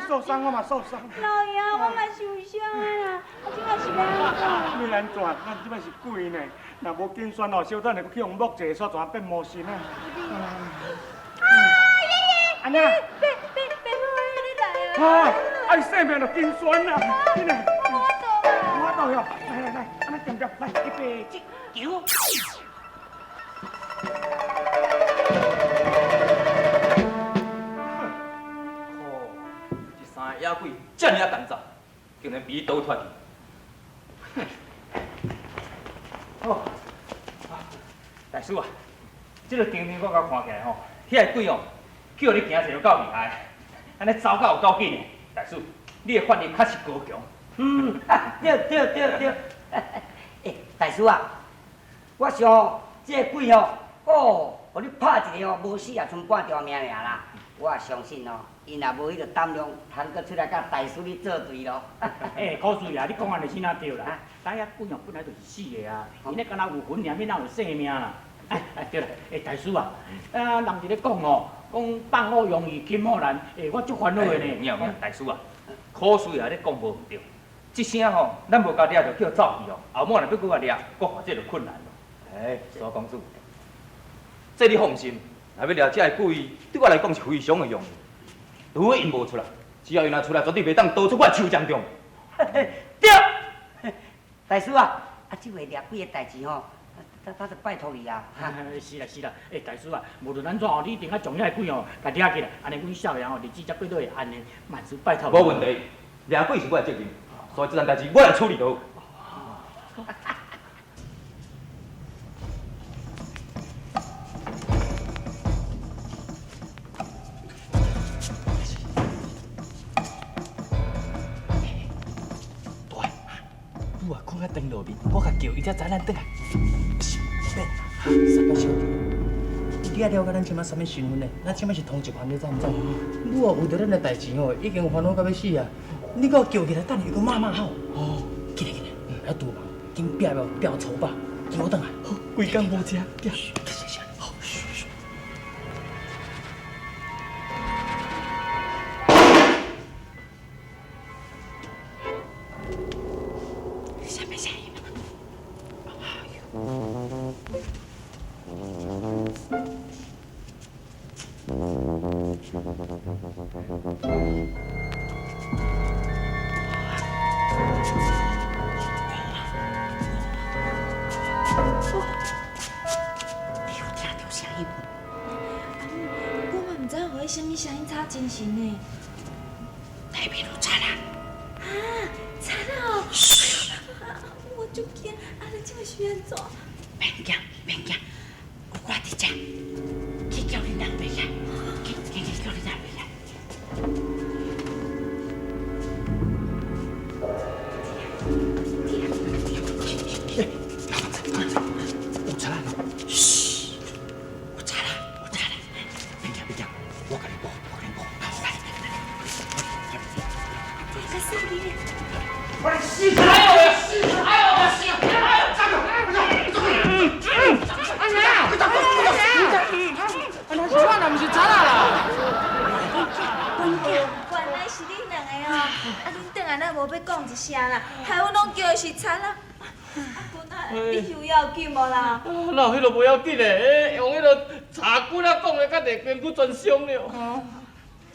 受傷，我嘛受傷。老爺，我嘛受傷啊！啊，這擺是欲按怎？欲按怎？咱這擺是鬼呢，若無緊選哦，小等下閣去予摸一下，煞全變魔神啊！啊，爺爺！按怎？爸爸爸母，你來啊！啊！啊，伊性命就緊懸啦，真的。我無法度啊！無法度喲！來來來，按呢恬恬，來，預備，起，球。這三个野鬼遮爾仔胆走，竟然比你倒脫去！哼！哦，大師啊，這个場面我共看起來吼，遐个鬼哦，叫你行一就夠厲害，按呢走甲有夠緊的。大師，你的法力確實高強。嗯，對對對對。欸，大師啊，我想吼，這个鬼吼，哦，予你拍一个吼，無死也賰半條命爾啦。我也相信哦，𪜶若無彼个膽量，通閣出來佮大師你做對咯。欸，可水啊，你講按呢是哪對啦？知影鬼哦本來就是死的啊，𪜶咧敢若有魂爾，欲哪有性命啦？哎哎對啦，欸大師啊，啊人佇咧講哦，講放虎容易擒虎難，欸我足煩惱的呢。有影有影，大師啊，可水啊，你講無毋對。這聲吼，咱無共掠著叫走去哦，後母若欲閣共掠，閣予這就困難咯。欸，蘇公子，這你放心，若欲掠這个鬼，對我來講是非常的容易。除非𪜶無出來，只要𪜶若出來，絕對袂當逃出我的手掌中。對，大師啊，啊這回掠鬼的代誌吼，他就拜託你啊。是啦是啦，欸大師啊，無論按怎哦，你一定愛將遐個鬼哦，共掠起來，按呢阮少爺吼日子才過得會安寧，萬事拜託。無問題，掠鬼是我的責任，所以這件代誌我來處理就好。大，母啊，睏喺床内面，我共叫伊才知咱轉來。免，三个小弟，你愛了解咱這擺啥物身份呢？咱這擺是通緝犯，你知毋知？母啊，為著咱的代誌吼，已經煩惱到欲死啊！你閣叫起來，等下伊閣罵罵吼。哦，起來起來，毋要拄忙，緊拼命拼粗饱，叫我轉來。好，規工無食，謝謝。好，噓噓。啥物聲音？你有聽著聲音無？阿母，我嘛毋知予彼啥物聲音吵精神呢。內面有賊仔！啊，賊仔哦！噓，我足驚，啊，你這擺是欲按怎？免驚，免驚，有我佇遮，去叫恁阿伯來，去去去叫恁阿伯來。有賊仔咯！噓，有賊仔，有賊仔。免驚，免驚，我共你報，我共你報。來來來，較細力。我來死！哎呦！死！哎呦！死！哎呦！站住！阿娘，阿娘，我若毋是賊仔啦。原來是恁兩个哦！啊，恁轉來咱無欲講一聲啦，害阮攏叫伊是賊仔。阿君啊，你有要緊無啦？哪有彼个無要緊的？欸，用彼个茶骨仔講的，甲地身軀全傷了。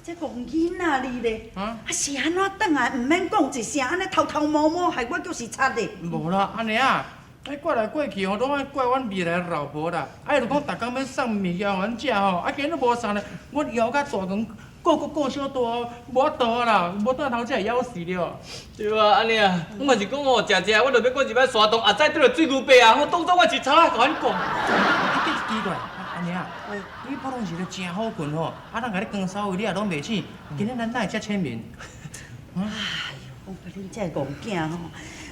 這戇囡仔你咧，啊是按怎轉來毋免講一聲，按呢偷偷摸摸，害我叫是賊咧。無啦，按呢啊，彼怪來怪去吼，攏愛怪阮未來的老婆啦。啊，伊就講逐工欲送物件予阮食吼，啊，今日無送咧，阮枵甲大腸，顧閣顧小大，無法度啦，無轉頭才會枵死了。對啊，按呢啊，我嘛是講哦，食食，我著欲過一擺沙洞，阿再拄著水牛伯啊，我當作我是賊仔，共阮講。奇怪，按呢啊，你普通時都誠好睏吼，啊，人共你關梢位，你也攏袂醒，今日咱哪會遮淺眠？哎呦，講甲恁這个戇囝吼，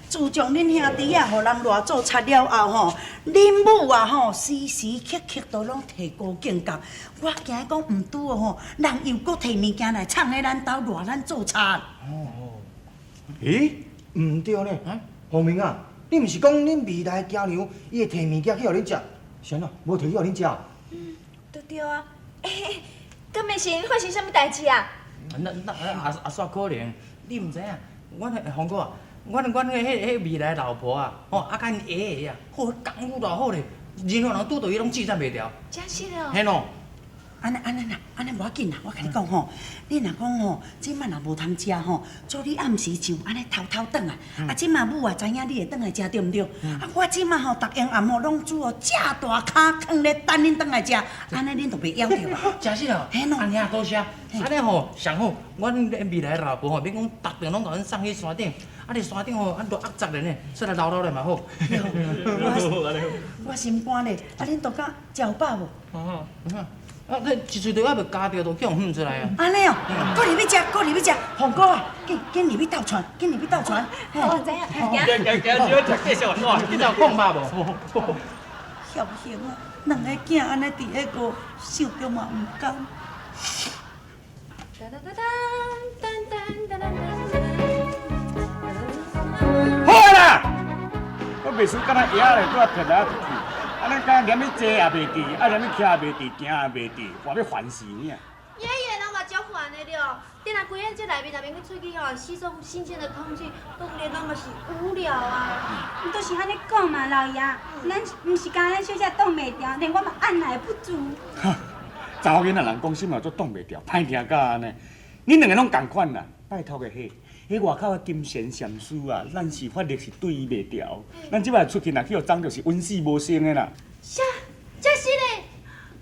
自從恁兄弟仔予人賴做賊了後吼，恁母啊吼，時時刻刻都攏提高警覺。我驚講毋拄吼，人又閣提物件來藏佇咱兜賴咱做賊。咦，毋對呢，洪明啊，你毋是講恁未來的囝娘，伊會提物件去予恁食，是按怎？無提去予恁食？嗯，對對啊。欸，敢會是發生啥物代誌啊？那那阿阿煞可能，你毋知影，阮彼洪哥啊，阮彼未来老婆啊，吼啊佮𪜶爷爷啊，好功夫偌好咧，任何人拄著伊攏志战袂牢。真实哦。嘿喏。按呢按呢啦，按呢无要紧啦，我共你讲吼，你若讲吼，这摆若无通食吼，做你暗时上按呢偷偷转来，啊，这摆母啊知影你会转来食对毋对？啊，我这摆吼，逐昏暗吼拢煮哦正大跤囥咧等恁转来食，按呢恁就袂枵著啊。真实哦，嘿喏，按呢多谢。按呢吼上好，阮未来老婆吼，免讲逐顿拢共阮送去山顶，啊，伫山顶吼啊热压十年呢，出来留留咧嘛好。我心肝咧，啊，恁都敢食有饱无？啊，你一喙就犹未咬著，就去予哼出来啊！按呢哦，阁入去食，阁入去食，凤哥啊，紧紧入去斗传，紧入去斗传。我知影，行行行，小食继续哇，你有讲肉无？晓行啊，两个囝按呢伫彼个，想著嘛毋甘。好啦，我袂输敢若野咧，拄仔撇来撇去，按呢敢连咧坐也袂直，啊连咧徛也袂直，行也袂直，话欲烦死你啊！爷爷，人嘛足烦的了，你若规日这内面内面去吹气吼，吸收新鲜的空气，当然咱嘛是无聊啊。毋就是按呢讲嘛，老爷，咱毋是干咱小姐挡袂牢，连我嘛按捺不住。查某囡仔人讲心嘛足挡袂牢，歹听甲按呢。恁两个拢仝款啦，拜托个彼，彼外口的金贤禅师啊，咱是法力是对伊袂牢，咱这摆出去若去予脏著是稳死无生的啦。啥？这是咧？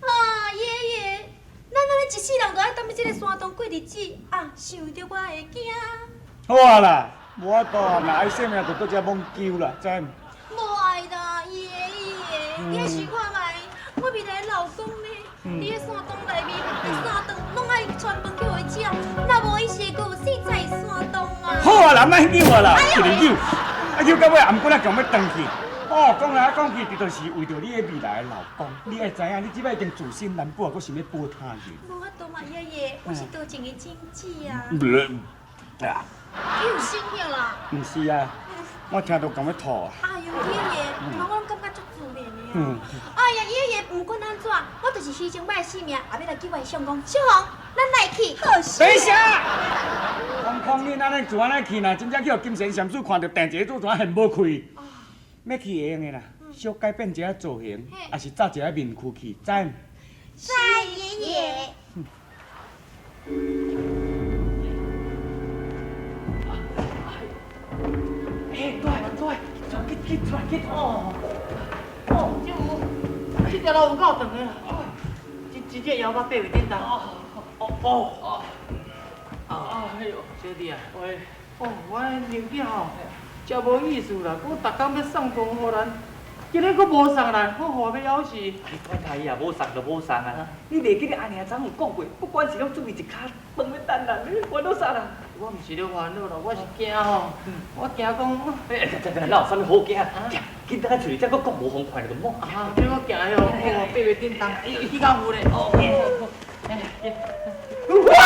啊，爷爷，咱按呢一世人都爱踮伫这个山洞过日子啊，想著我会惊。好啊啦，无法度啊，若爱性命就搁遮罔救啦，知毋？无爱啦，爷爷，你爱想看觅，我未来的老公呢？伫咧山洞内面，逐三顿拢爱传饭去予伊食，若无伊是会阁有死在山洞啊！好啊啦，莫扭啊啦，一直扭，啊扭到尾頷颈仔强欲断去。哦，讲来讲去，这就是为著你的未来的老公。你爱知影，你这摆已经自身难保，阁想欲保他人。无法度嘛，爷爷，我是多情的种子啊。啊！你有醒了啦？毋是啊，我听到强欲吐啊。哎呦，爷爷，我拢感觉足自然的啊。哎呀，爷爷，毋管按怎，我就是牺牲我的性命，也欲来救我的相公小红，咱来去。等一下，空空，恁按呢自按呢去，若真正去予金贤禅师看著，定一个做怎现无开。欲去会用的啦，小改变一下造型，抑是扎一下面具去，知毋？知，爷爷。哎，对对，去去出来去哦。哦，这有，这条路有够长的啦。这只腰仔爬袂振动。哦哦哦。啊，哎呦，小弟啊，喂，哦，我娘囝吼，真无意思啦，阁逐工欲送饭予咱，今日阁无送来，我予欲枵死。你管他伊啊，无送就无送啊。你袂记得阿娘昨昏有讲过，不管是拢准备一跤饭欲等咱，你烦恼啥啦？我毋是咧烦恼啦，我是惊吼，我惊讲。哎，等等，哪有啥物好惊？紧等下出去，才阁讲无方快就莫。啊，对我行哟，哦，爬袂振动，伊敢有咧？哦，哎，哇！